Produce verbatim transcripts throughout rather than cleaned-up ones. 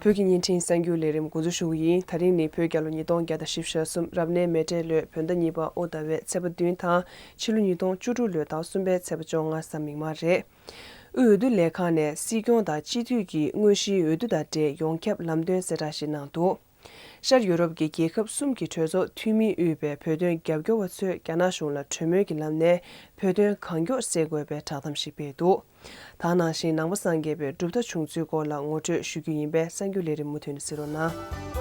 བོད་ཀྱི་བརྙན་འཕྲིན་གསར་འགྱུར་ལས་རིམ་འགོ་འཛུགས་ཞུ་གི་ཡིན། ད་རིང་ནི་བོད་རྒྱལ་ལོ་ཉིས་སྟོང་བརྒྱ་དང་བཞི་བཅུ་ཞེ་གསུམ་རབ་གནས་མེ་སྤྲེལ་ལོའི་བོད་ཟླ་གཉིས་པ་དབོ་ཟླ་བའི་ཚེས་པ་བདུན་དང་ཕྱི་ལོ་ཉིས་སྟོང་བཅུ་དྲུག་ལོའི་ཟླ་གསུམ་པའི་ཚེས་པ་བཅོ་ལྔ་གཟའ་མིག་དམར་རེད། དབུས་འོས་བསྡུ་ལས་ཁང་ནས་སྲིད་སྐྱོང་དང་སྤྱི་འཐུས་ཀྱི་དངོས་གཞིའི་འོས་བསྡུ་དང་འབྲེལ་ཡོངས་ཁྱབ་ལམ་སྟོན་གསལ་བསྒྲགས་ཤིག་གནང་འདུག་ཤར་ཡུ་རོབ་ཀྱི་རྒྱལ་ཁབ་གསུམ་གྱི་གྲོས་ཚོགས་འཐུས་མིས་དབུས་པའི་བོད་དོན་རྒྱབ་སྐྱོར་བ་ཚོས་རྒྱ་ནག་གཞུང་ལ་གྲོས་མོལ་གྱི་ལམ་ནས་བོད་དོན་གང་མགྱོགས་སེལ་དགོས་པའི་བསྒྲགས་གཏམ་ཞིག་སྤེལ་འདུག་ད་ནང་བཞིན་ནང་པ་སངས་རྒྱས་པའི་གྲུབ་མཐའ་བྱུང་ཚུལ་སྐོར་ལ་ངོ་སྤྲོད་ཞུ་རྒྱུ་ཡིན་པས་གསར་འགྱུར་ལས་རིམ་མུ་མཐུད་ནས་གཟིགས་རོགས་གནང་།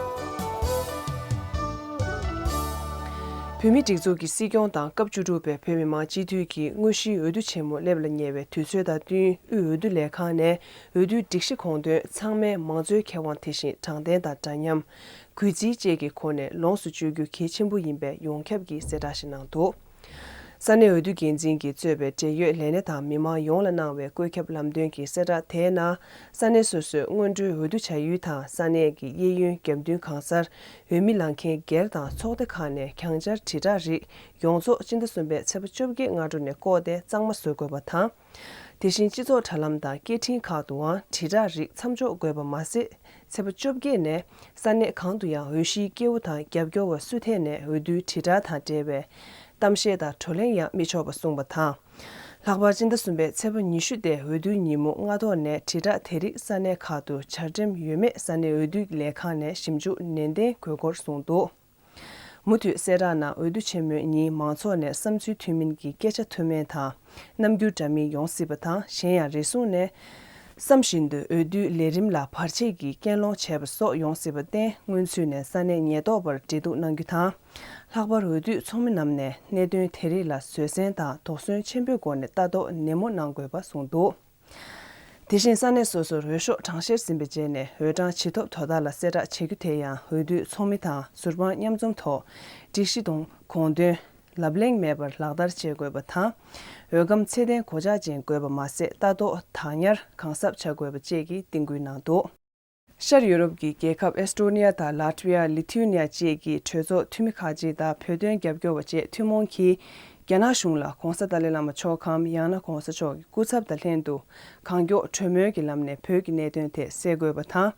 བོད་མིའི་སྒྲིག་འཛུགས་ཀྱི་སྲིད་སྐྱོང་དང་སྐབས་བཅུ་དྲུག་པའི་བོད་མི་མང་སྤྱི་འཐུས་ཀྱི་དངོས་གཞིའི་འོས་བསྡུ་ཆེན་མོ་སླེབས་ལ་ཉེ་བའི་དུས་ཚོད་དང་བསྟུན་དབུས་འོས་བསྡུ་ལས་ཁང་ནས་འོས་བསྡུའི་སྒྲིག་གཞི་དགོངས་དོན་ཚང་མས་མང་གཙོའི་ཁེ་དབང་དེ་བཞིན་དྲང་བདེན་དང་འདྲ་མཉམ། གུས་བརྩི་བཅས་ཀྱི་སྒོ་ནས་ལོངས་སུ་སྤྱོད་རྒྱུ་གལ་ཆེན་པོ་ཡིན་པའི་ཡོངས་ཁྱབ་ཀྱི་གསལ་བསྒྲགས་ཤིག་གནང་འདུག་ས་གནས་འོས་བསྡུ་འགན་འཛིན་གྱིས་གཙོས་པའི་འབྲེལ་ཡོད་ལས་སྣེ་དང་མི་མང་ཡོངས་ལ་གནང་བའི་བཀོད་ཁྱབ་ལམ་སྟོན་གྱི་གསལ་བསྒྲགས་དེའི་ནང་། ས་གནས་སོ་སོའི་སྔོན་འགྲོའི་འོས་བསྡུ་བྱ་ཡུལ་དང་ས་གནས་ཀྱི་གཡས་གཡོན་རྒྱབ་མདུན་གང་སར་འོས་མི་ལངས་མཁན་སྒེར་དང་ཚོགས་སྡེ་ཁག་ནས་གྱང་ཆར་དྲིལ་བསྒྲགས་རིགས་ཡོངས་རྫོགས་སྤྱི་ཟླ་གསུམ་པའི་ཚེས་པ་བཅོ་བརྒྱད་སྔ་དྲོ་ནས་བཀོག་སྟེ་གཙང་མ་བཟོ་དགོས་པ་དང་། དེ་བཞིན་སྤྱི་ཚོགས་དྲ་ལམ་དང་སྐད་འཕྲིན་ཁག་ཏུའང་དྲིལ་བསྒྲགས་རིགས་མཚམས་འཇོག་དགོས་པ་མ་ཟད། ཚེས་པ་བཅོ་བརྒྱད་ནས་ས་གནས་གང་དུ་ཡང་འོས་གཞིའི་སྐྱེ་བོ་དང་རྒྱབ་སྐྱོར་བ་སུ་ཐད་ནས་འོས་བསྡུའི་དྲིལ་བསྒྲགས་དང་འབྲེལ་བའི་གཏམ་བཤད་དང་བགྲོ་གླེང་ཡང་མི་ཆོག་པ་གསུངས་པ་དང་། ལྷག་པར་སྤྱི་ཟླ་གསུམ་པའི་ཚེས་པ་ཉི་ཤུ་སྟེ་འོས་བསྡུའི་ཉིན་མོ་སྔ་ཐོག་ནས་དྲིལ་བསྒྲགས་དེ་རིགས་ས་གནས་ཁག་ཏུ་འཆར་འགྲེམས་ཡོད་མེད་ས་གནས་འོས་བསྡུ་ལས་ཁང་ནས་ཞིབ་འཇུག་ནན་ཏན་དགོས་སྐོར་གསུངས་འདུག་མུ་མཐུད་གསལ་བསྒྲགས་ནང་འོས་བསྡུ་ཆེན་མོའི་ཉིན་མང་ཚོགས་ནས་བསམ་ཚུལ་མཐུན་མིན་གྱི་སྐད་ཆ་མཐུན་མིན་དང་རྣམ་འགྱུར་འདྲ་མིན་ཡོང་སྲིད་པ་དང་གཞན་ཡང་རེ་ཟུང་ནས་བསམ་བཞིན་དུ་འོས་བསྡུའི་ལས་རིམ་ལ་བར་ཆད་ཀྱིས་རྐྱེན་སློང་བྱས་པ་སོགས་ཡོང་སྲིད་པར་བརྟེན་སྔོན་ཚུད་ནས་ས་གནས་ཉེན་རྟོག་པར་འབྲེལ་གཏུག་གནང་རྒྱུ་དང་། ལྷག་པར་འོས་བསྡུ་ཚོགས་མི་རྣམས་ནས་གནད་དོན་དེ་རིགས་ལ་བཟོད་བསྲན་དང་དོགས་ཟོན་ཆེན་པོའི་སྒོ་ནས་ལྟ་རྟོག་ནན་མོ་གནང་དགོས་པ་གསུངས་འདུག་དེ་བཞིན་ས་གནས་སོ་སོར་འོས་ཤོག་གྲངས་བཤེར་ཟིན་པའི་རྗེས་ནས་འོས་གྲངས་ཇི་ཐོབ་དོ་དག་ལ་གསལ་བསྒྲགས་བྱེད་རྒྱུ་དེ་ཡང་འོས་བསྡུའི་ཚོགས་མི་དང་ཟུར་དཔང་མཉམ་འཛོམས་ཐོག་སྒྲིག་གཞི་དང་དགོངས་དོན་ལབ་གླེང་མེད་པར་ལག་བསྟར་བྱེད་དགོས་པ་དང་། འོས་སྒམ་ཚད་ལྡན་གོད་ཆག་ཅན་དགོས་པ་མ་ཟད་ལྟ་རྟོག་དག་ཉར་གང་ཟབ་བྱ་དགོས་པ་བཅས་ཀྱི་རྟིང་སྐུལ་གནང་འདུག་ཤར་ཡུ་རོབ་ཀྱི་རྒྱལ་ཁབ་ཨེ་སི་ཊོ་ནི་ཡ་དང་ལ་ཊི་བི་ཡ། ལི་ཐུ་ནི་ཡ་བཅས་ཀྱི་གྲོས་ཚོགས་འཐུས་མི་ཁག་ཅིག་དང་བོད་དོན་རྒྱབ་སྐྱོར་བ་བཅས་ཐུན་མོང་གིས་རྒྱ་ནག་གཞུང་ལ་༧གོང་ས་ཏཱ་ལའི་བླ་མ་མཆོག་གམ་ཡང་ན་༧གོང་ས་མཆོག་གི་སྐུ་ཚབ་དང་ལྷན་དུ་གང་མགྱོགས་གྲོས་མོལ་གྱི་ལམ་ནས་བོད་ཀྱི་གནད་དོན་དེ་སེལ་དགོས་པ་དང་།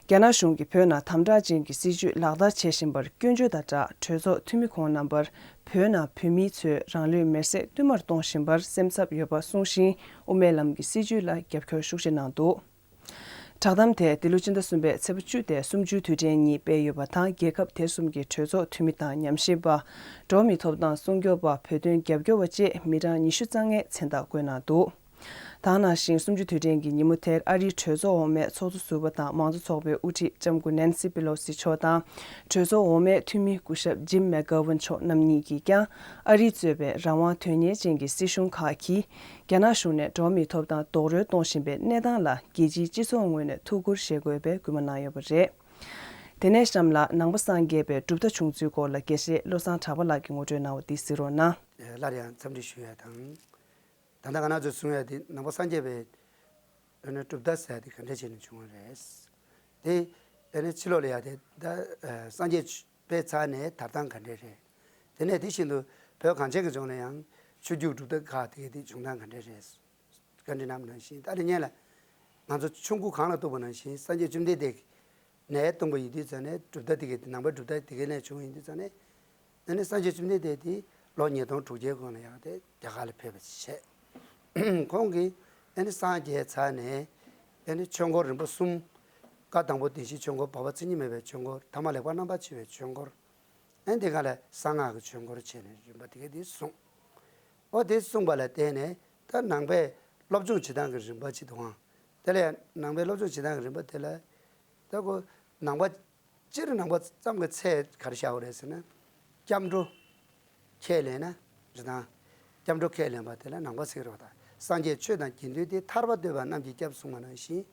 རྒྱ་ནག་གཞུང་གིས་བོད་ནང་དམ་དྲག་ཅན་གྱི་སྲིད་བྱུས་ལག་བསྟར་བྱེད་བཞིན་པར་སྐྱོན་བརྗོད་དང་སྦྲགས་གྲོས་ཚོགས་འཐུས་མི་ཁོང་རྣམ་པར་བོད་ནང་བོད་མིའི་ཚོས་རང་ལུས་མེར་སྲེག་བསྟུད་མར་གཏོང་བཞིན་པར་སེམས་འཚབ་ཡོད་པ་གསུངས་ཤིང་དབུ་མའི་ལམ་གྱི་སྲིད་བྱུས་ལ་རྒྱབ་སྐྱོར་ཤུགས་ཆེ་གནང་འདུག་བསྒྲགས་གཏམ་དེ་འདི་ལོ་སྤྱི་ཟླ་གསུམ་པའི་ཚེས་པ་བཅུ་སྟེ་སུམ་ཅུའི་དུས་དྲན་ཉིན་སྤེལ་ཡོད་པ་དང་། རྒྱལ་ཁབ་དེ་གསུམ་གྱི་གྲོས་ཚོགས་འཐུས་མི་དང་ཉམས་ཞིབ་པ། འགྲོ་བ་མིའི་ཐོབ་ཐང་སྲུང་སྐྱོབ་པ། བོད་དོན་རྒྱབ་སྐྱོར་བ་བཅས་མི་གྲངས་ཉི་ཤུ་རྩ་ལྔས་མཚན་རྟགས་བཀོད་གནང་འདུག་ད་ག་ནང་བཞིན་སུམ་ཅུ་དུས་དྲན་གྱི་ཉིན་མོ་དེར་ཨ་རིའི་གྲོས་ཚོགས་འོག་མའི་ཚོགས་གཙོ་ཟུར་པ་དང་མང་གཙོ་ཚོགས་པའི་དབུ་ཁྲིད་ལྕམ་སྐུ་ནན་སི་པེ་ལོ་སི་མཆོག་དང་གྲོས་ཚོགས་འོག་མའི་འཐུས་མི་སྐུ་ཞབས་ཇིམ་མེག་གྷ་ཝན་མཆོག་རྣམ་གཉིས་ཀྱིས་ཀྱང་ཨ་རིས་གཙོས་པའི་རང་དབང་དོན་གཉེར་ཅན་གྱི་སྲིད་གཞུང་ཁག་གིས། རྒྱ་ནག་གཞུང་ནས་འགྲོ་བ་མིའི་ཐོབ་ཐང་རྡོག་རོལ་གཏོང་བཞིན་པའི་གནས་སྟངས་ལ་རྒྱལ་སྤྱིའི་སྤྱི་ཚོགས་ངོས་ནས་ཐུགས་ཁུར་བཞེས་དགོས་པའི་སྐུལ་མ་གནང་ཡོད་པ་རེད། དེ་ནས་གཤམ་ལ་ནང་པ་སངས་རྒྱས་པའི་གྲུབ་མཐའ་བྱུང་ཚུལ་སྐོར་ལ་དགེ་བཤེས་བློ་བཟང་གྲགས་པ་ལགས་ཀྱིས་ངོ་སྤྲོད་གནང་བ་འདི་གཟིགས་རོགས་གནང་། སླར་ཡང་འཚམས་འདྲི་ཞུ་ཡ་དང་། ད་ལྟ་ང་རང་ཚོས་གསུང་ཡ་འདི་ནང་པ་སངས་རྒྱས་པའི་ཨ་ནི་གྲུབ་མཐའ་ཟེར་ཡ་འདི་ག་འདྲ་བྱས་ནས་བྱུང་བ་རེད། དེ་ཨ་ནི་ཕྱི་ལོགས་ལ་ཡ་དེ་ད་སངས་རྒྱས་པའི་ཚར་ནས་དར་སྟངས་ག་འདྲས་རེད། དེ་ནས་དེ་བཞིན་དུ་བོད་གངས་ཅན་གྱི་ལྗོངས་ལ་ཡང་ཆོས་བརྒྱུད་གྲུབ་མཐའ་ཁག་དེ་གའི་དེ་བྱུང་སྟངས་ག་འདྲས་རེད། བཀའ་འདྲི་གནང་བ་ནང་བཞིན་ད་ནི་སྔོན་ལ་ང་ཚོ་ཆུང་ཀུ་གངས་ལ་གཏུགས་པ་ནང་བཞིན་སངས་རྒྱས་བཅོམ་ལྡན་འདས་ནས་གཏོང་པ་ཡིན་དུས་ཙང་ནས་གྲུབ་མཐའ་དེ་གའི་དེ་ནང་པའི་གྲུབ་མཐའ་དེ་གའི་ནས་བྱུང་ཡིན་དུས་ཙང་ནས་ཨ་ནི་སངས་རྒྱས་བཅོམ་ལྡན་འདས་དེ་ལོ་ཉིས་སྟོང་དྲུག་བརྒྱའི་གོང་ལ་ཡང་དེ་རྒྱ་གར་ལ་ཕེབས་པ་བྱས། ཁོང་གིས་ཨ་ནི་སངས་རྒྱས་ཚར་ནས་ཨ་ནི་ཆོས་འཁོར་རིམ་པ་གསུམ། བཀའ་དང་པོ་བདེན་བཞིའི་ཆོས་འཁོར། བར་པ་མཚན་ཉིད་མེད་པའི་ཆོས་འཁོར། ཐ་མ་ལེགས་པར་རྣམ་པར་ཕྱེ་བའི་ཆོས་འཁོར། ཨ་ནི་དེ་ག་ལ་གསང་སྔགས་ཀྱི་ཆོས་འཁོར་བྱས་ནས་རིམ་པ་དེ་ག་དེ་གསུངས། ཨོ་དེ་གསུངས་པ་ལ་བརྟེན་ནས་ད་ནང་པའི་སློབ་སྦྱོང་བྱེད་སྟངས་ཀྱི་རིམ་པ་ཅིག་འདུག་ཨང་། དེ་ལ་ཡང་ནང་པའི་སློབ་སྦྱོང་བྱེད་སྟངས་ཀྱི་རིམ་པ་དེ་ལ་ད་ཁོ་ནང་པ་སྤྱིར་ནང་པ་ཙམ་གྱི་ཚད་ག་རེ་བཞག་པ་རེད་ཟེར་ན། སྐྱབས་འགྲོ་ཁས་ལེན་ན་རེད་དང་། སྐྱབས་འགྲོ་ཁས་ལེན་པ་དེ་ལ་ནང་པ་ཟེར་གྱི་རེད་པ། ད་སངས་རྒྱས་ཆོས་དང་དགེ་འདུན་ཏེ། ཐར་པ་འདོད་པ་རྣམས་ཀྱི་སྐྱབས་གསུངས་པ་ནང་བཞིན།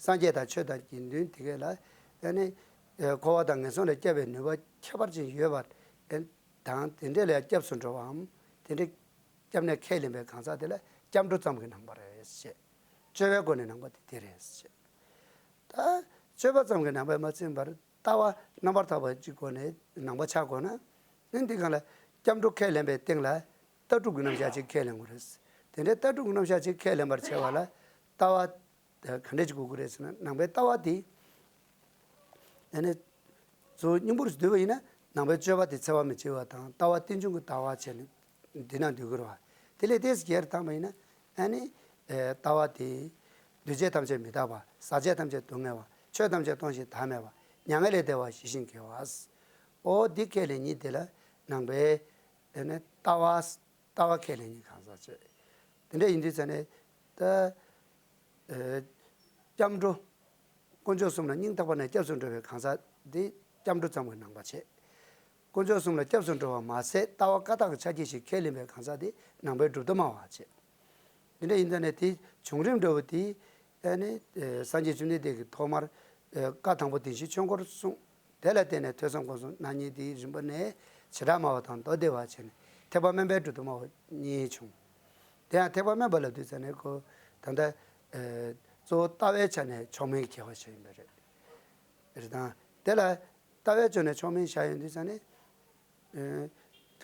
སངས་རྒྱས་དང་ཆོས་དང་དགེ་འདུན་དེ་གས་ལ་ཨ་ནི་འཁོར་བ་དང་ངན་སོང་ལས་སྐྱབས་པའི་ནུས་པ་ཁྱད་པར་ཅན་ཡོད་པ་དང་། དེ་འདྲས་ལ་སྐྱབས་སུ་འགྲོ་བའམ་དེ་འདྲས་སྐྱབས་གནས་ཁས་ལེན་པའི་གང་ཟག་དེ་ལ་སྐྱབས་འགྲོ་ཙམ་གྱི་ནང་པ་རེད་ཅེས། སྤྱོད་པའི་སྒོ་ནས་ནང་པ་དེ་དེ་རེད་ཅེས། ད་སྤྱོད་པ་ཙམ་གྱི་ནང་པས་མ་ཚིམ་པར་ལྟ་བ་རྣམ་པར་དག་པ་གཅིག་སྒོ་ནས་ནང་པ་ཆགས་དགོས་ན། ཨ་ནི་འདི་སྒང་ལ་སྐྱབས་འགྲོ་ཁས་ལེན་པའི་སྟེང་ལ་ལྟ་གྲུབ་ཀྱི་རྣམ་གཞག་ཅིག་ཁས་ལེན་དགོས་རེད། དེ་འདྲའི་ལྟ་གྲུབ་ཀྱི་རྣམ་གཞག་ཅིག་ཁས་ལེན་པར་བྱ་བ་ལ་ལྟ་བ་ག་འདྲས་ཅིག་དགོས་ཀྱི་རེད་ཟེར་ན། ནང་པའི་ལྟ་བ་དེ་ ཨ་ནི་གཙོ་བོ་སྙིང་པོར་འདོད་པ་ཡིན་ན་ནང་པའི་སྤྱོད་པ་དེ་འཚེ་བ་མི་བྱེད་པ་དང་ལྟ་བ་རྟེན་འབྱུང་གི་ལྟ་བ་བྱས་ནས་འདི་ན་འདུས་དགོས་རེད་བ། དེ་ལས་ཏོག་ཙམ་གྱེས་བཏང་པ་ཡིན་ན་ཨ་ནི་ལྟ་བ་དེ་འདུས་བྱས་ཐམས་ཅད་མི་རྟག་པ། ཟག་བཅས་ཐམས་ཅད་སྡུག་བསྔལ་བ། ཆོས་ཐམས་ཅད་སྟོང་ཞིང་བདག་མེད་པ། མྱ་ངན་ལས་འདས་པ་ཞི་ཞིང་དགེ་བ། འོ་འདི་ཁས་ལེན་གཉིས་དེ་ལ་ནང་པའི་ཨ་ནི་ལྟ་བ། ལྟ་བ་ཁས་ལེན་གཉིས་གང་ཟག་བྱས། དེ་འདྲ་ཡིན་དུས་ཙ་ནས་ད། ཨེ། སྐྱབས་འགྲོ། དཀོན་མཆོག་གསུམ་ལ་སྙིང་ཐག་པ་ནས་སྐྱབས་སུ་འགྲོ་བའི་གང་ཟག་འདི་སྐྱབས་འགྲོ་ཙམ་གྱི་ནང་པ་བྱས། དཀོན་མཆོག་གསུམ་ལ་སྐྱབས་སུ་འགྲོ་བ་མ་ཟད་ལྟ་བ་བཀའ་རྟགས་ཀྱི་ཆ་རྐྱེན་ཞིག་ཁས་ལེན་པའི་གང་ཟག་འདི་ནང་པའི་གྲུབ་མཐའ་སྨྲ་བ་བྱས། དེ་འདྲ་ཡིན་ཙ་ནས་དེ་བྱུང་རིམ་འདྲ་བོ་དེ་ཨ་ནི་སངས་རྒྱས་བཅོམ་ལྡན་འདས་ཀྱིས་ཐོག་མར་བཀའ་དང་པོ་བདེན་བཞིའི་ཆོས་འཁོར་གསུངས། དེ་ལ་བརྟེན་ནས་ཐོས་བསམ་སྒོམ་གསུམ་གནང་མཁན་དེའི་རིམ་པ་ནས་བྱེ་བྲག་སྨྲ་བ་དང་མདོ་སྡེ་པ་བྱས་ནས་ཐེག་པ་དམན་པའི་གྲུབ་མཐའ་སྨྲ་བ་གཉིས་བྱུང་། དེ་ཡང་ཐེག་པ་དམན་པ་ལབ་དུས་ཙ་ནས་ཁོ་ད་ལྟ་གཙོ་བོ་ལྟ་བའི་ཆ་ནས་མཆོག་དམན་གྱི་ཁྱད་པར་ཕྱེ་ཡིན་པ་རེད། རེད་དང་དེ་ལ་ལྟ་བའི་ཕྱོགས་ནས་མཆོག་དམན་བཞག་ཡོང་དུས་ཙ་ནས།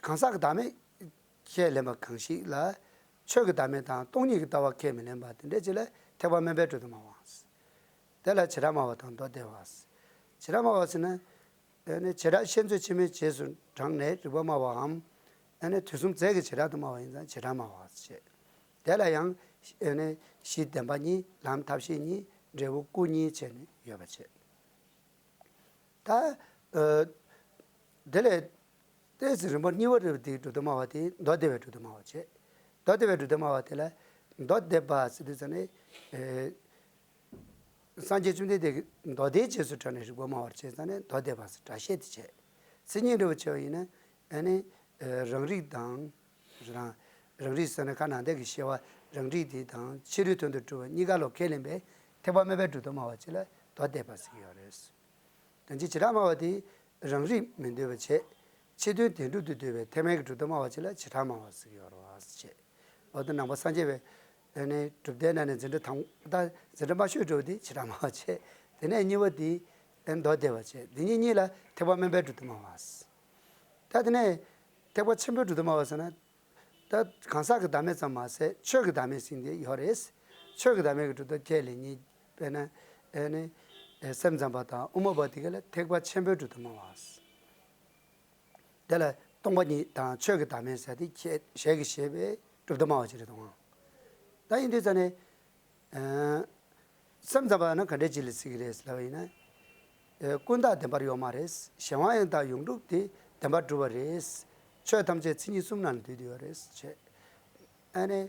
གང་ཟག་གི་བདག་མེད་ཁས་ལེན་པ་གང་ཞིག་ལ་ཆོས་ཀྱི་བདག་མེད་དང་སྟོང་ཉིད་ཀྱི་ལྟ་བ་ཁས་མི་ལེན་པ་དེ་འདྲ་ཅིག་ལ་ཐེག་པ་དམན་པའི་གྲུབ་མཐའ་སྨྲ་བའམ། དེ་ལ་བྱེ་བྲག་སྨྲ་བ་དང་མདོ་སྡེ་པ། བྱེ་བྲག་སྨྲ་བ་ཟེར་ན། ཨ་ནི་བྱེ་བྲག་ཤེས་འཛིན་ཕྱི་མའི་རྗེས་སུ་འབྲངས་ནས་རིགས་པ་སྨྲ་བའམ། ཨ་ནི་དུས་གསུམ་རྫས་ཀྱི་བྱེ་བྲག་ཏུ་སྨྲ་བ་ཡིན་ཙང་བྱེ་བྲག་སྨྲ་བ་ཞེས། དེ་ལ་ཡང་། ཨ་ནི་གཞི་བདེན་པ་གཉིས་ལམ་ཐབས་ཤེས་གཉིས་འབྲས་བུ་སྐུ་གཉིས་བྱས་ནས་ཡོད་པ་བྱས། ད། ཨ། དེ་ལས་ཏོག་ཙམ་རིམ་པ་གཉིས་པ་རེད་པ། དེའི་གྲུབ་མཐའ་སྨྲ་བ་དེ་མདོ་སྡེ་པའི་གྲུབ་མཐའ་སྨྲ་བ་བྱས། མདོ་སྡེ་པའི་གྲུབ་མཐའ་སྨྲ་བ་དེ་ལ་མདོ་སྡེ་པ་ཟེར་དུས་ཙ་ནས། ཨེ། སངས་རྒྱས་བཅོམ་ལྡན་འདས་ཀྱིས་མདོ་སྡེའི་རྗེས་སུ་འབྲངས་ནས་རིགས་པ་སྨྲ་བར་བྱེད་ཙ་ནས་མདོ་སྡེ་པ་ཟེར་སྒྲ་བཤད་དེ་བྱས། མཚན་ཉིད་འདྲ་བོ་བྱས་པ་ཡིན་ན་ཨ་ནི། ཨེ། རང་རིག་དང་། རང་། རང་རིག་ཟེར་ན་ཁ་ནང་བསྟན་གྱི་ཤེས་པ་རང་རིག་དེ་དང་ཕྱི་རོལ་དོན་དུ་གྲུབ་པ་གཉིས་ཀ་ལ་ཁས་ལེན་པའི་ཐེག་པ་དམན་པའི་གྲུབ་མཐའ་སྨྲ་བ་ཅིག་ལ་མདོ་སྡེ་པ་ཟེར་གྱི་ཡོད་རེད། གང་ཅི་བྱེ་བྲག་སྨྲ་བ་དེ་རང་རིག་མི་འདོད་པ་བྱས། ཕྱི་དོན་བདེན་གྲུབ་ཏུ་འདོད་པའི་ཐེག་དམན་གྱི་གྲུབ་མཐའ་སྨྲ་བ་ཅིག་ལ་བྱེ་བྲག་སྨྲ་བ་ཟེར་གྱི་ཡོད་རེད་བ་ཞེས། འོ་ད་ནང་པ་སངས་རྒྱས་པའི་ཨ་ནི་གྲུབ་མཐའི་ནང་ནས་འཛིན་གྲྭ་དང་ད་འཛིན་གྲྭ་མ་ཤོར་འགྲོ་བ་དེ་བྱེ་བྲག་སྨྲ་བ་བྱས། དེ་ནས་གཉིས་པ་དེ་ཨ་ནི་མདོ་སྡེ་པ་བྱས། དེ་གཉིས་གཉིས་ལ་ཐེག་པ་དམན་པའི་གྲུབ་མཐའ་སྨྲ་བ། ད་དེ་ནས་ཐེག་པ་ཆེན་པོའི་གྲུབ་མཐའ་སྨྲ་བ་ཟེར་ན། ད་གང་ཟག་གི་བདག་མེད་ཙམ་མ་ཟད་ཆོས་ཀྱི་བདག་མེད་ཟེར་དེ་ཡོད་རེད། ཆོས་ཀྱི་བདག་མེད་ཀྱི་གྲུབ་མཐའ་ཁས་ལེན་གཉིས། དཔེར་ན། ཨ་ནི། སེམས་ཙམ་པ་དང་དབུ་མ་པ་དེ་ག་ལ་ཐེག་པ་ཆེན་པོའི་གྲུབ་མཐའ་སྨྲ་བ། དེ་ལ་སྟོང་པ་ཉིད་དང་ཆོས་ཀྱི་བདག་མེད་ཟེར་དེ་ཁྱད་ཞལ་གྱིས་བཞེས་པའི་གྲུབ་མཐའ་སྨྲ་བ་ཅིག་རེད་དང་། ད་ཡིན་དུས་ཙ་ནས། ཨ། སེམས་ཙམ་པ་ན་ག་འདྲས་ཅིག་ལ་ཟེར་གྱི་རེད་ལབ་པ་ཡིན་ན། ཨ། ཀུན་བརྟགས་བདེན་པར་ཡོད་མ་རེད། གཞན་དབང་ཡང་དག་ཡོངས་གྲུབ་དེ་བདེན་པར་གྲུབ་པ་རེད། ཆོས་ཐམས་ཅད་མཚན་ཉིད་གསུམ་ནང་ལ་འདུས་ཏེ་ཡོད་རེད་ཅེས། ཨ་ནི།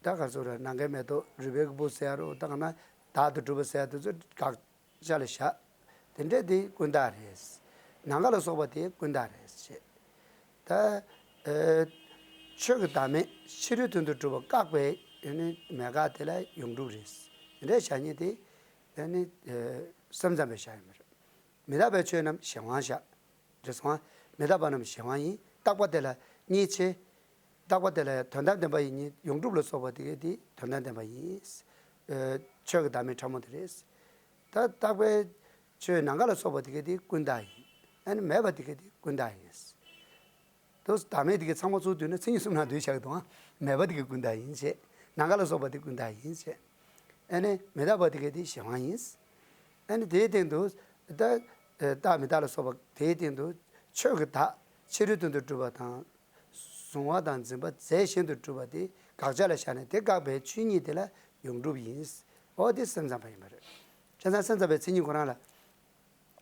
ད་ག་ཚོད་རེད། ནམ་མཁའི་མེ་ཏོག་རུས་སྦལ་གྱི་སྤུ་ཟེར་ཡ་རུ་ད་ག་ན་བདག་ཏུ་གྲུབ་པ་ཟེར་ཡ་དེ་ཚོ་དགག་བྱ་ལ་བཞག་དེ་འདྲས་དེ་ཀུན་བརྟགས་རེད། ནམ་མཁའ་ལ་སོགས་པ་དེ་ཀུན་བརྟགས་རེད་ཅེས། ད། ཨ། ཆོས་ཀྱི་བདག་མེད་ཕྱི་རོལ་དོན་དུ་གྲུབ་པ་བཀག་པའི་ཨ་ནི་མེད་དགག་དེ་ལ་ཡོངས་གྲུབ་རེད། དེ་འདྲའི་བཞག་ཉེན་དེ་ཨ་ནི། ཨ། སེམས་ཙམ་པའི་བཞག་ཡོད་མ་རེད། མི་རྟག་པའི་ཆོས་རྣམས་གཞན་དབང་བཞག་རེད་སོང་ཨ། མི་རྟག་པ་རྣམས་གཞན་དབང་ཡིན། རྟག་པ་དེ་ལ་གཉིས་ཕྱེ། རྟག་པ་དེ་ལ་དོན་དམ་བདེན་པ་ཡིན་གཉིས། ཡོངས་གྲུབ་ལ་སོགས་པ་དེ་གས་དེ་དོན་དམ་བདེན་པ་ཡིན། ཨ། ཆོས་ཀྱི་བདག་མེད་ཕྲ་མོ་དེ་རེད། ད་རྟག་པའི་ཆོས་ནམ་མཁའ་ལ་སོགས་པ་དེ་གས་དེ་ཀུན་བརྟགས་ཡིན། ཨ་ནི་མེད་པ་དེ་གས་དེ་ཀུན་བརྟགས་ཡིན། དུ་བདག་མེད་དེ་གའི་ཚང་མ་ཚུར་བསྡུས་ན་མཚན་ཉིད་གསུམ་ནང་འདུས་བཞག་གི་འདུག་ཨ། མེད་པ་དེ་གའི་ཀུན་བརྟགས་ཡིན་ཞེས། ནམ་མཁའ་ལ་སོགས་པ་དེ་ཀུན་བརྟགས་ཡིན་ཞེས། ཨ་ནི་མི་རྟག་པ་དེ་གའི་དེ་གཞན་དབང་ཡིན། ཨ་ནི་དེའི་སྟེང་དུ་ད་རྟག་མི་རྟག་ལ་སོགས་པ་དེའི་སྟེང་དུ་ཆོས་ཀྱི་བདག་ཕྱི་རོལ་དོན་དུ་གྲུབ་པ་དང་གཟུང་བ་དང་འཛིན་པ་རྫས་གཞན་དུ་གྲུབ་པ་དེ་དགག་བྱ་ལ་བཞག་ནས་དེ་བཀག་པའི་ཆོས་ཉིད་དེ་ལ་ཡོངས་གྲུབ་ཡིན། འོ་དེ་སེམས་ཙམ་པ་ཡིན་པ་རེད། བྱས་ཙང་སེམས་ཙམ་པའི་མཚན་ཉིད་ཁོ་རང་ལ།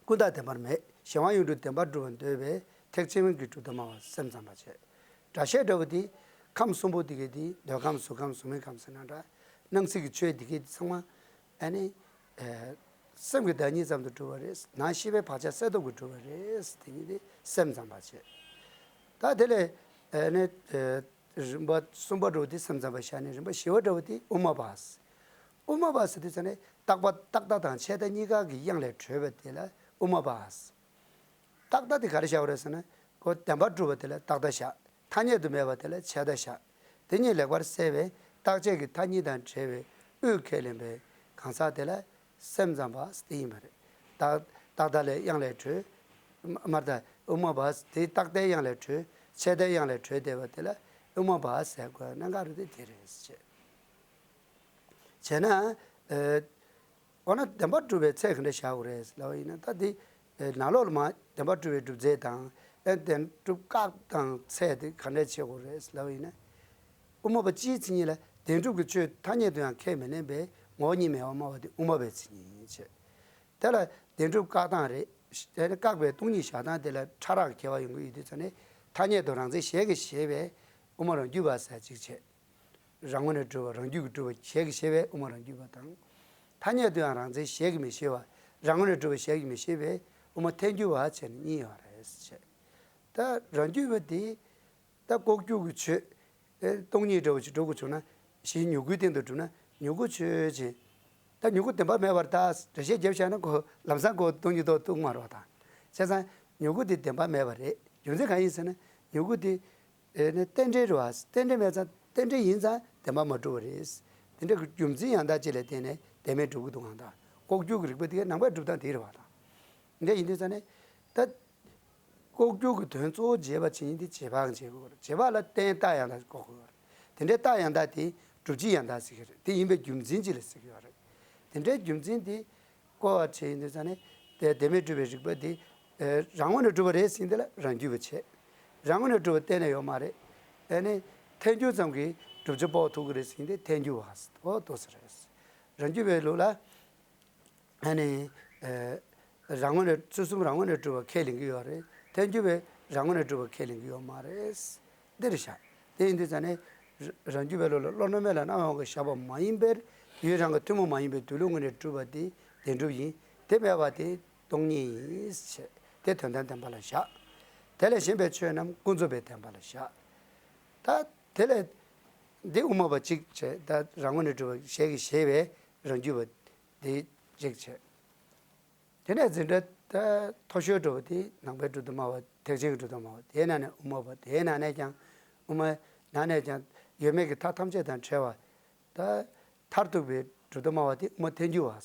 ཀུན་བརྟགས་བདེན་པར་མེད། གཞན་དབང་ཡོངས་གྲུབ་བདེན་པར་གྲུབ་པར་འདོད་པའི་ཐེག་ཆེན་གྱི་གྲུབ་མཐའ་སྨྲ་བ་སེམས་ཙམ་པ་བྱས། སྒྲ་བཤད་འདྲ་བོ་དེ་ཁམས་གསུམ་པོ་དེ་གའི་དེ་འདོད་ཁམས་གཟུགས་ཁམས་གཟུགས་མེད་ཁམས་ཟེར་ན་འདྲ། སྣང་སྲིད་ཀྱི་ཆོས་དེ་གའི་དེ་ཚང་མ་ཨ་ནི། ཨེ། སེམས་ཀྱི་བདག་ཉིད་ཙམ་དུ་གྲུབ་པ་རེད། ནང་ཤེས་པའི་བག་ཆགས་གསལ་སྟོབས་ཀྱིས་གྲུབ་པ་རེད། དེ་ཉིད་དེ་སེམས་ཙམ་པ་བྱས། ད་དེ་ལས་ཨ་ནི། ཨེ། རིམ་པ་གསུམ་པ་འདྲ་བོ་དེ་སེམས་ཙམ་པ་བཞག་ནས་རིམ་པ་བཞི་པ་འདྲ་བོ་དེ་དབུ་མ་པ། དབུ་མ་པ་ཟེར་དུས་ཙ་ནས་རྟག་པ་རྟག་མཐའ་དང་ཆད་མཐའ་གཉིས་ཀ་གི་དབྱེང་ལས་གྲོལ་བ་དེ་ལ་དབུ་མ་པ། རྟག་མཐའ་དེ་ག་རེ་བཞག་པ་རེད་ཟེར་ན། ཁོ་བདེན་པར་གྲུབ་པ་དེ་ལ་རྟག་མཐའ་བཞག་ཐ་སྙད་དུ་མེད་པ་དེ་ལ་ཆད་མཐའ་བཞག་དེ་གཉིས་ལེགས་པར་བསལ་བའི་རྟག་ཆད་ཀྱི་མཐའ་གཉིས་དང་བྲལ་བའི་དབུས་ཁས་ལེན་པའི་གང་ཟག་དེ་ལ་སེམས་ཙམ་པ་དེ་ཡིན་པ་རེད། རྟག་རྟག་མཐའ་ལས་དབྱེང་ལས་གྲོལ། མ་མ་རེད་ད། དབུ་མ་པ་དེ་རྟག་མཐའི་དབྱེང་ལས་གྲོལ། ཆད་མཐའི་དབྱེང་ལས་གྲོལ་བསྡད་པ་དེ་ལ་དབུ་མ་པ་ཟེར་དགོས་གནད་འགག་རེད་དེ་དེ་རེད་ཅེས། བྱས་ན། ཨ། འོ་ན་བདེན་པ་གྲུབ་པའི་ཚད་ག་འདྲ་བཞག་དགོས་རེད་ལབ་པ་ཡིན་ན། ད་དེ་ནང་ལོགས་ལ་མ་བདེན་པ་གྲུབ་པའི་སྒྲུབ་རྫས་དང་ཨེ་བདེན་གྲུབ་བཀག་དང་ཚད་དེ་ག་འདྲ་བྱེད་དགོས་རེད་ལབ་པ་ཡིན་ན། དབུ་མ་པ་སྤྱིའི་མཚན་ཉིད་ལ་བདེན་གྲུབ་ཀྱི་ཆོས་ཐ་སྙད་དུ་ཡང་ཁས་མི་ལེན་པའི་ངོ་བོ་ཉིད་མེད་པར་སྨྲ་བ་དེ་དབུ་མ་པའི་མཚན་ཉིད་ཡིན་ཞེས། དེ་ལ་བདེན་གྲུབ་བཀག་སྟངས་རེད། དེ་ནི་བཀག་པའི་སྟོང་ཉིད་བཞག་སྟངས་དེ་ལ་ཕྲ་རགས་ཁྱད་པར་ཡོང་གི་ཡོད་དུས་ཙང་ནས། ཐ་སྙད་དུ་རང་མཚན་གཞལ་གྱི་ཞེས་པས་དབུ་མ་རང་རྒྱུད་པ་ཟེར་ཅིག་བྱས། རང་ངོས་ནས་གྲུབ་པ་རང་རྒྱུད་ཀྱིས་གྲུབ་པ་གཞལ་གྱི་ཞེས་པས་དབུ་མ་རང་རྒྱུད་པ་དང་། ཐ་སྙད་དུ་ཡང་རང་མཚན་གཞལ་གྱི་མི་ཤེས་པ། རང་ངོས་ནས་གྲུབ་པ་གཞལ་གྱི་མི་ཤེས་པས་དབུ་མ་ཐལ་འགྱུར་བ་བྱས་ནས་གཉིས་ཡོད་རེད་ཅེས། ད་རང་རྒྱུད་པ་དེ་ད་ལྐོག་གྱུར་གྱི་ཆོས། ཨེ་སྟོང་ཉིད་འདྲ་བོ་ཞིག་སྒྲུབ་དགོས་བྱུང་ན། གཞི་མྱུ་གུའི་སྟེང་དུ་གྲུབ་ན་མྱུ་གུ་ཆོས་ཅན། ད་མྱུ་གུ་བདེན་པ་མེད་པར་ད་འགྲེལ་བཤད་བརྒྱབ་བཞག་ན་ཁོ་ལམ་སང་ཁོ་སྟོང་ཉིད་ཐོག་ཐུག་མ་རེད་པ། ད་བྱས་ཙང་མྱུ་གུ་དེ་བདེན་པ་མེད་པ་རེད། རྒྱུ་མཚན་གང་ཡིན་ཟེར་ན། མྱུ་གུ་དེ་ཨེ་ནི་རྟེན་འབྲེལ་རེད་པ། རྟེན་འབྲེལ་མེད་ཙང་རྟེན་འབྲེལ་ཡིན་ཙང་བདེན་པ་མ་གྲུབ་པ་རེད། དེ་འདྲ་གི་རྒྱུ་མཚན་ཡང་དག་ཅིག་ལ་བརྟེན་ནས་བདེན་མེད་གྲུབ་ཀྱི་འདུག་ག་ད་ལྐོག་གྱུར་གྱི་རིགས་པ་དེ་གའི་ནང་པའི་སྒྲུབ་སྟངས་དེ་རེད་པ། ད་འདི་འདྲ་ཡིན་དུས་ཙང་ནས། ད་ལྐོག་གྱུར་གྱི་དོན་གཙོ་བོ་འབྱེད་པ་བྱེད་མཁན་དེ་རྗེས་དཔག་བྱེད་དགོས་རེད། རྗེས་དཔག་ལ་རྟེན་རྟགས་ཡང་དག་འགོག་དགོས་རེད། དེ་འདྲའི་རྟགས་ཡང་དག་དེ་སྒྲུབ་བྱེད་ཡང་དག་ཟེར་གྱི་རེད། དེ་ཡིན་པའི་རྒྱུ་མཚན་ཅིག་ལ་ཟེར་གྱི་ཡོད་རེད། དེ་འདྲའི་རྒྱུ་མཚན་དེ་བཀོད་པ་བྱས་ཡིན་དུས་ཙང་ནས། དེ་བདེན་མེད་གྲུབ་པའི་རིགས་པ་དེ་ཨེ་རང་ངོས་ནས་གྲུབ་པ་རེད་ཟེར་དེ་ལ་རང་རྒྱུད་པ་བྱས། རང་ངོས་ནས་གྲུབ་པ་གཏན་ནས་ཡོད་མ་རེད། ཨེ་ནི་ཐལ་འགྱུར་ཙམ་གྱིས་བསྒྲུབ་བྱ་དཔོག་ཐུབ་ཀྱི་རེད་ཟེར་དེ་ཐལ་འགྱུར་བ་ཟེར། འོ་དེ་ཟེར་རེད། རང་རྒྱུད་པའི་ལུགས་ལ། ཨ་ནི། ཨེ། རང་ངོས་ནས་ཚུལ་གསུམ་རང་ངོས་ནས་གྲུབ་པ་ཁས་ལེན་གྱི་ཡོད་རེད། ཐལ་འགྱུར་བས་རང་ངོས་ནས་གྲུབ་པ་ཁས་ལེན་གྱི་ཡོད་མ་རེད། འདི་རེད་ཤག་དེ་ཡིན་དུས་ཙང་ནས། རང་རྒྱུད་པའི་ལུགས་ལ་བློ་རྣམ་དབྱེ་ལ་རྣམ་པ་སྦྱར་བ་མ་ཡིན་པར། ཡུལ་རང་གི་ཐུན་མོང་མ་ཡིན་པའི་སྡོད་ལུགས་ངོས་ནས་གྲུབ་པ་དེ་བདེན་གྲུབ་ཡིན། དེ་མེད་པ་དེ་སྟོང་ཉིད་ཡིན་ཞེས་དེ་དོན་དམ་བདེན་པ་ལ་བཞག་དེ་ལས་གཞན་པའི་ཆོས་རྣམས་ཀུན་རྫོབ་པའི་བདེན་པ་ལ་བཞག་ད་དེ་ལས། འདི་དབུ་མ་པ་གཅིག་བྱས། ད་རང་ངོས་ནས་གྲུབ་པ་གཞལ་གྱི་ཞེས་པས་རང་རྒྱུད་པ། དེ་གཅིག་བྱས། དེ་ནས་འཛིན་གྲྭ་ད་མཐོ་ཤོས་འགྲོ་བ་དེ་ནང་པའི་སྒྲུབ་སྟངས་སྨྲ་བ། ཐེག་ཆེན་གྱི་སྒྲུབ་སྟངས་སྨྲ་བ། དེའི་ནང་ནས་དབུ་མ་པ། དེའི་ནང་ནས་ཀྱང་དབུ་མ། ནང་ནས་ཀྱང་ཡོད་མེད་ཀྱི་མཐའ་ཐམས་ཅད་དང་བྲལ་བ། ད་མཐར་ཐུག་པའི་སྒྲུབ་སྟངས་སྨྲ་བ་དེ་དབུ་མ་ཐལ་འགྱུར་བ།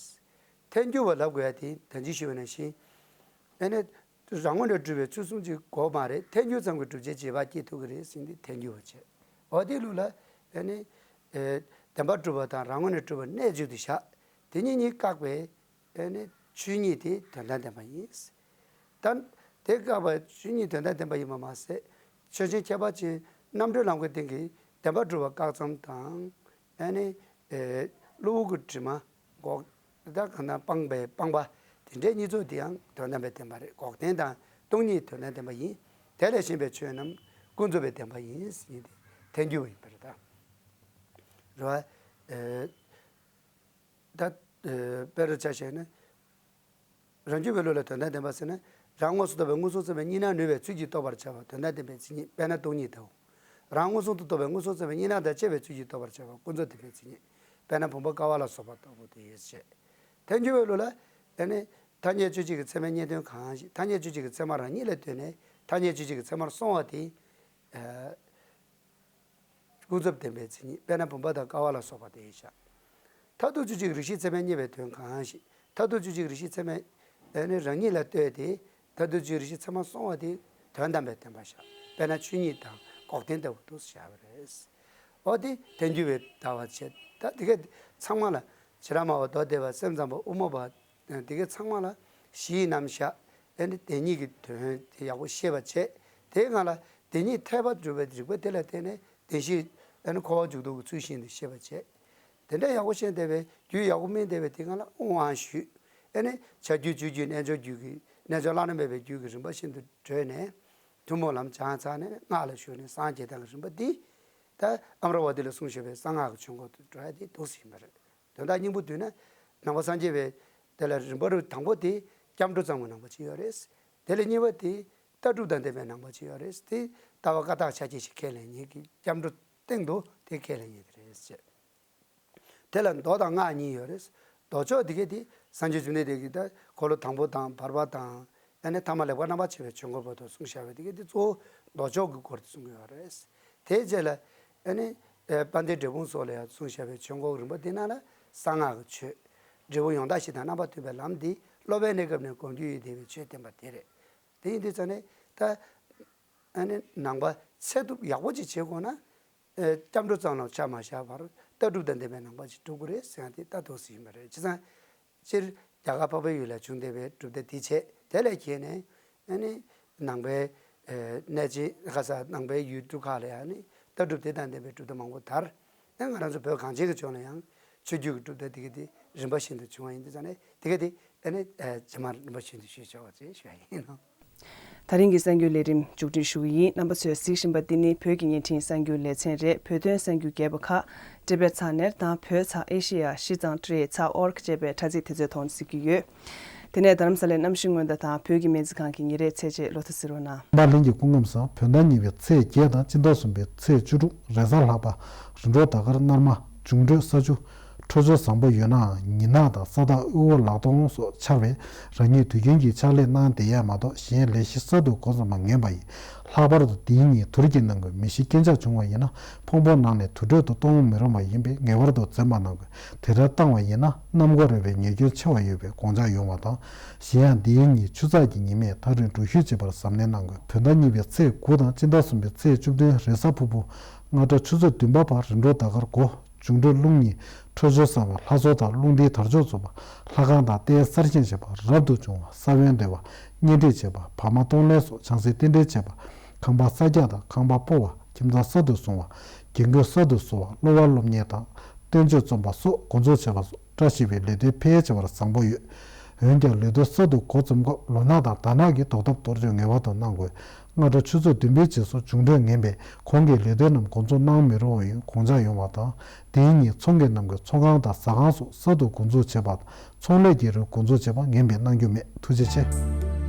ཐལ་འགྱུར་བ་ལབ་དགོས་ཡ་དེ་ད་གིན་ཞུས་པ་ནང་བཞིན། ཨེ་ནི། རང་ངོས་ནས་གྲུབ་པའི་ཚུལ་གསུམ་གྱི་སྒོ་མ་རེད། ཐལ་འགྱུར་ཙམ་གྱིས་བསྒྲུབ་བྱའི་རྗེས་དཔག་སྐྱེ་ཐུབ་ཀྱི་རེད་ཟེར་དེ་ཐལ་འགྱུར་བ་བྱས། འོ་དེའི་ལུགས་ལ། ཨེ་ནི། ཨེ། བདེན་པར་གྲུབ་པ་དང་རང་ངོས་ནས་གྲུབ་པ་གནས་གཅིག་ཏུ་བཞག་དེ་གཉིས་གཉིས་བཀག་པའི། ཨེ་ནི། ཆོས་ཉིད་དེ་དོན་དམ་བདེན་པ་ཡིན། ད་དེ་བཀག་པའི་ཆོས་ཉིད་དོན་དམ་བདེན་པ་ཡིན་པ་མ་ཟད། ཆོས་ཅན་ཁྱད་པར་ཅན་རྣམ་གྲོལ་ལམ་གྱི་སྟེང་གི་བདེན་པར་གྲུབ་པ་བཀག་ཙམ་དང་། ཨ་ནི། ཨེ། གློ་བུར་གྱི་དྲི་མ་འགོག་ད་གང་ལྟར་སྤངས་པའི་སྤངས་པ་དེ་འདྲའི་གཉིས་ཚོགས་དེ་ཡང་དོན་དམ་པའི་བདེན་པ་རེད། འགོག་བདེན་དང་སྟོང་ཉིད་དོན་དམ་བདེན་པ་ཡིན། དེ་ལས་གཞན་པའི་ཆོས་རྣམས་ཀུན་རྫོབ་པའི་བདེན་པ་ཡིན་ཟེར་ཡིན་ཏེ་ཐལ་འགྱུར་བ་ཡིན་པ་རེད་ད། རེད་བ། ཨེ། ད། ཨེ། དཔེ་རུ་ཆ་བཞག་ན། རང་རྒྱུད་པའི་ལུགས་ལ་དོན་དམ་བདེན་པ་ཟེར་ན། རང་མངོན་སུམ་རྟོགས་པའི་མངོན་སུམ་ཚད་མས་གཉིས་སྣང་ནུས་པའི་ཚུལ་གྱིས་རྟོགས་པར་བྱ་བ་དོན་དམ་བདེན་པའི་མཚན་ཉིད། དཔེར་ན་སྟོང་ཉིད་ལྟ་བུ། རང་མངོན་སུམ་དུ་རྟོགས་པའི་མངོན་སུམ་ཚད་མས་གཉིས་སྣང་དང་བཅས་པའི་ཚུལ་གྱིས་རྟོགས་པར་བྱ་བ་ཀུན་རྫོབ་བདེན་པའི་མཚན་ཉིད། དཔེར་ན་བུམ་པ་ཀ་བ་ལ་སོགས་པ་ལྟ་བུ་དེ་ཡོད་ཅེས། ཐལ་འགྱུར་བའི་ལུགས་ལ། ཨེ་ནི། ཐ་སྙད་དཔྱོད་བྱེད་ཀྱི་ཚད་མས་རྙེད་དོན་གང་ཞིག་ཐ་སྙད་དཔྱོད་བྱེད་ཀྱི་ཚད་མ་རང་ཉིད་ལ་ལྟོས་ནས་ཐ་སྙད་དཔྱོད་བྱེད་ཀྱི་ཚད་མར་སོང་བ་དེ། ཨ། ཀུན་རྫོབ་བདེན་པའི་མཚན་ཉིད། དཔེར་ན་བུམ་པ་དང་ཀ་བ་ལ་སོགས་པ་དེ་ཡིན་ཤག་མཐར་ཐུག་དཔྱོད་བྱེད་ཀྱི་རིགས་ཤེས་ཚད་མས་རྙེད་པའི་དོན་གང་ཞིག་མཐར་ཐུག་དཔྱོད་བྱེད་ཀྱི་རིགས་ཤེས་ཚད་མས། ཨེ་ནི་རང་ཉིད་ལ་ལྟོས་ཏེ། མཐར་ཐུག་དཔྱོད་བྱེད་ཀྱི་རིགས་ཤེས་ཚད་མར་སོང་བ་དེ་དོན་དམ་པའི་བདེན་པ་བཞག་དཔེར་ན་ཆོས་ཉིད་དང་འགོག་བདེན་ལྟ་བུ་དུ་བཞག་པ་རེད། འོ་དེ་ཐལ་འགྱུར་བའི་ལྟ་བ་བྱེད། ད་དེ་ག་ཚང་མ་ལ་བྱེ་བྲག་སྨྲ་བ་མདོ་སྡེ་པ་སེམས་ཙམ་པ་དབུ་མ་པ། དེ་གའི་ཚང་མ་ལ་གཞི་རྣམ་གཞག་ཨེ་ནི་བདེན་གཉིས་ཀྱི་དོན་དེ་ཡག་པོ་ཤེས་པ་བྱས། དེའི་སྒང་ལ་བདེན་གཉིས་ཐེག་པ་སྒྲུབ་པའི་རིགས་པ་དེ་ལ་བརྟེན་ནས་བདེན་བཞི་ཨེ་ནི་འཁོར་བ་འཇུག་ལྡོག་གི་ཚུལ་བཞིན་དུ་ཤེས་པ་བྱས། དེ་འདྲ་ཡག་པོ་ཤེས་བསྡད་པའི་རྒྱུད་ཡག་པོ་སྨིན་བསྡད་པའི་དེ་སྒང་ལ་དབུ་མ་ཞུས། ཨེ་ནི་བྱ་རྒྱུད་སྤྱོད་རྒྱུད་རྣལ་འབྱོར་རྒྱུད་ཀྱི་རྣལ་འབྱོར་བླ་ན་མེད་པའི་རྒྱུད་ཀྱི་རིམ་པ་བཞིན་དུ་བགྲོད་ནས། ཐུན་མོང་ལམ་སྦྱངས་ཚར་ནས་སྔགས་ལ་ཞུགས་ནས་སངས་རྒྱས་དང་གི་རིམ་པ་འདི། ད་ཨ་མྲ་ཝ་དྷི་ལ་གསུངས་བཞག་པའི་གསང་སྔགས་ཀྱི་ཆོས་འཁོར་དུ་འགྲོ་ཡ་དེ་འདུག་སེ་ཡིན་པ་རེད། དོན་དག་སྙིང་པོ་བསྡུས་ན། ནང་པ་སངས་རྒྱས་པའི་དེ་ལ་རིམ་པ་རུ་དང་པོ་དེ་སྐྱབས་འགྲོ་ཙམ་གྱི་ནང་པ་ཅིག་ཡོད་རེད། དེ་ལས་གཉིས་པ་དེ་ལྟ་གྲུབ་དང་ལྡན་པའི་ནང་པ་ཅིག་ཡོད་རེད། དེ་ལྟ་བ་བཀའ་རྟགས་ཆ་ཤས་ཤིག་ཁས་ལེན་མཁན་གྱི་སྐྱབས་འགྲོ་སྟེང་དུ་དེ་ཁས་ལེན་མཁན་དེ་རེད་ཅེས། དེ་ལ་མདོ་དང་སྔགས་གཉིས་ཡོད་རེད། མདོ་ཕྱོགས་དེ་གས་དེ་སངས་རྒྱས་བཅོམ་ལྡན་འདས་ཀྱིས་ད་འཁོར་ལོ་དང་པོ་དང་བར་པ་དང་། ཨ་ནི་ཐ་མ་ལེགས་པར་རྣམ་པར་ཕྱེ་བའི་ཆོས་འཁོར་བར་དུ་གསུངས་བཞག་པ་དེ་གས་དེ་གཙོ་བོ་མདོ་ཕྱོགས་ཀྱི་སྐོར་དེ་གསུང་གི་ཡོད་རེད། དེའི་རྗེས་ལ་ཨ་ནི་དཔལ་ལྡན་འབྲས་སྤུངས་སོགས་ལ་ཡང་གསུངས་བཞག་པའི་ཆོས་འཁོར་རིམ་པ་འདི་རྣམས་ལ་གསང་སྔགས་ཀྱི་ཆོས། འབྲས་བུ་ཡང་དག་བཞི་དང་རྣམ་པར་མཐུན་པའི་ལམ་འདི་སློབ་པའི་གནས་སྐབས་ནས་སྒོམ་རྒྱུ་ཡིན་བསྡད་པའི་ཆོས་བསྟན་པ་དེ་རེད། དེ་ཡིན་དུས་ཙང་ནས་ད་ཨ་ནི་ནང་པ་ཚད་ཐུབ་ཡག་པོ་ཅིག་བྱེད་དགོས་ན། ཨེ། སྐྱབས་འགྲོ་ཙམ་ལ་ཆ་མ་བཞག་པར་ལྟ་གྲུབ་དང་ལྡན་པའི་ནང་པ་ཞིག་སྒྲུབ་དགོས་རེད་ཟེར་ཡང་དེ་ལྟ་འདུག་སེ་ཡིན་པ་རེད། བྱས་ཙང་ སྤྱིར་རྒྱ་གར་འཕགས་པའི་ཡུལ་ལ་བྱུང་བསྡད་པའི་གྲུབ་མཐའ་དེ་བྱས། དེ་ལས་བརྒལ་ནས་ཨ་ནི་ནང་པའི་ཨ་གནས་ཆེན་ཁ་ས་ནང་པའི་ཡུལ་གྲུ་ཁག་ལ་ཡང་ནི་ལྟ་གྲུབ་དེ་དང་ལྡན་པའི་གྲུབ་མཐའ་མང་པོ་དར། ཨ་ང་རང་ཚོ་བོད་གངས་ཅན་གྱི་ལྗོངས་ལ་ཡང་ཆོས་བརྒྱུད་ཀྱི་གྲུབ་མཐའ་དེ་ག་དེ་རིམ་པ་བཞིན་དུ་བྱུང་བ་ཡིན་དུས་ཙང་ནས་དེ་ག་དེ་ཨ་ནི་ཨ་རྗེས་མར་རིམ་པ་བཞིན་དུ་ཞུས་ཆོག་པ་ཅེས་ཞུ་བ་ཡིན། ད་རིང་གི་གསར་འགྱུར་ལས་རིམ་མཇུག་སྒྲིལ་ཞུ་གི་ཡིན། རྣམ་པ་ཚོས་གཟིགས་བཞིན་པ་འདི་ནི་བོད་ཀྱི་བརྙན་འཕྲིན་གསར་འགྱུར་ལེ་ཚན་རེད། བོད་དོན་གསར་འགྱུར་རྒྱས་པ་ཁག་འབྲེལ་པའི་ཚགས་ནེར་དང་བོད་ཚགས་ཨེ་ཤེ་ཡ་གཞི་གཙང་ཊི་ཨེ་ཚགས་ཨོར་གི་ཅེས་པའི་དྲ་ཚིགས་དེ་ཚོའི་ཐོག་ནས་གཟིགས་ཀྱི་ཡོད། དེ་ནས་རྡ་རམ་ས་ལའི་གནམ་གཤིས་སྔོན་བརྡ་དང་བོད་ཀྱི་སྨན་རྩིས་ཁང་གི་ཉིན་རེའི་ཚད་ཆེད་ལོ་ཐོ་གཟིགས་རོགས་གནང་། ནམ་བར་གླིང་གི་སྐུ་ཁམས་བཟང་། བོད་ཟླ་གཉིས་པའི་ཚེས་བརྒྱད་དང་སྤྱི་ཟླ་གསུམ་པའི་ཚེས་བཅུ་དྲུག་རེས་གཟའ་ལྷག་པ། རིམ་གྲོ་ཟླ་སྐར་སྣར་མ། འབྱུང་འཕྲོད་ས་ཆུ། འཕྲོད་སྦྱོར་བཟང་པོ་ཡོད་ནའང་ཉི་ནག་དང་ས་བདག་དབུལ་བོ་ལག་སྟོང་སོགས་འཆར་བས་རང་ཉིད་དུས་རྒྱུན་གྱི་ཕྱག་ལས་གནང་བསྡད་ཡས་མ་གཏོགས་གཞན་ལས་གཞི་གསར་དུ་འགོ་རྩོམ་པ་ངན་པ་ཡིན། ལྷག་པར་དུ་དེའི་ཉིན་དུར་གྱི་ནང་གི་མེ་ཤི་རྐྱེན་ཆག་བྱུང་བ་ཡིན་ན་ཕུང་པོ་ནང་ནས་དུར་ཁྲོད་དུ་གཏོང་མི་རུང་བ་ཡིན་པས་ངེས་པར་དུ་འཛེམ་པ་གནང་དགོས། དེ་ལྟར་བཏང་བ་ཡིན་ན་གནམ་སྒོ་རེད་པའི་ཉེན་སྐྱོན་ཆེ་བ་ཡོད་པའི་དགོངས་འཆར་ཡོང་བ་དང་། གཞན་ཡང་འདིའི་ཉིན་ཆུ་ཚགས་ཀྱི་ཉི་མས་ཐག་རིང་འགྲུལ་བཞུད་བྱེད་པར་གཟབ་ནན་གནང་དགོས། བོད་ཟླ་གཉིས་པའི་ཚེས་དགུ་དང་སྤྱི་ཟླ་གསུམ་པའི་ཚེས་བཅུ་བདུན་རེས་གཟའ་ཕུར་བུ། སྔ་དྲོ་ཆུ་ཚོད་བདུན་པ་བར་རིམ་གྲོ་ཟླ་སྐར་དགུ། འབྱུང་འཕྲོད་རླུང་གཉིས། འཕྲོད་སྦྱོར་བཟང་བ། ལྷ་གསོལ་དང་རླུང་རྟའི་དར་ལྕོག་འཛོམས་པ། ལྷ་ཁང་དང་རྟེན་གསར་བཞེངས་བྱེད་པ། རབ་ཏུ་བྱུང་བ། ས་བོན་འདེབས་པ། གཉེན་སྒྲིག་བྱེད་པ། བར་མ་གཏོང་ལེན་སོགས་བྱང་སེམས་རྟེན་འབྲེལ་བྱེད་པ། ཁང་པ་གསར་རྒྱག་དང་ཁང་པ་སྤོ་བ། ཁྱིམ་ཚང་གསར་དུ་བཟུང་བ། རྒན་རྒོན་གསར་དུ་བཟོ་བ། སློབ་པ་སློབ་གཉེར་དང་བསྟན་བཅོས་རྩོམ་པ་སོགས་འགོ་འཛུགས་བྱེད་པ་སོགས་བཀྲ་ཤིས་པའི་ལས་དོན་འཕེལ་ཡས་བྱེད་པར་བཟང་པོ་ཡོད། འོན་ཀྱང་ལས་དོན་གསར་དུ་འགོ་རྩོམ་སྐབས་ལོ་ནག་དང་ཟླ་ནག་གི་བཟློག་ཐབས་གཏོར་སྐྱོན་ངེས་པར་དུ་གནང་དགོས། སྔ་དྲོ་ཆུ་ཚོད་བདུན་པའི་རྗེས་སུ་འབྱུང་འཕྲོད་ངན་པས་གོང་གི་ལས་དོན་རྣམས་འགོ་འཛུགས་གནང་མི་རུང་བ་ཡིན་དགོངས་འཆར་ཡོང་བ་དང་། དེའི་ཉིན་ཚོང་མཁན་རྣམས་ཀྱི་ཚོང་ཁང་དང་ཟ་ཁང་སོགས་གསར་དུ་འགོ་འཛུགས་བྱེད་པ་དང་ཚོང་ལས་ཀྱི་རིགས་འགོ་འཛུགས་བྱེད་པ་ངན་པས་གནང་རྒྱུ་མེད། ཐུགས་རྗེ་ཆེ།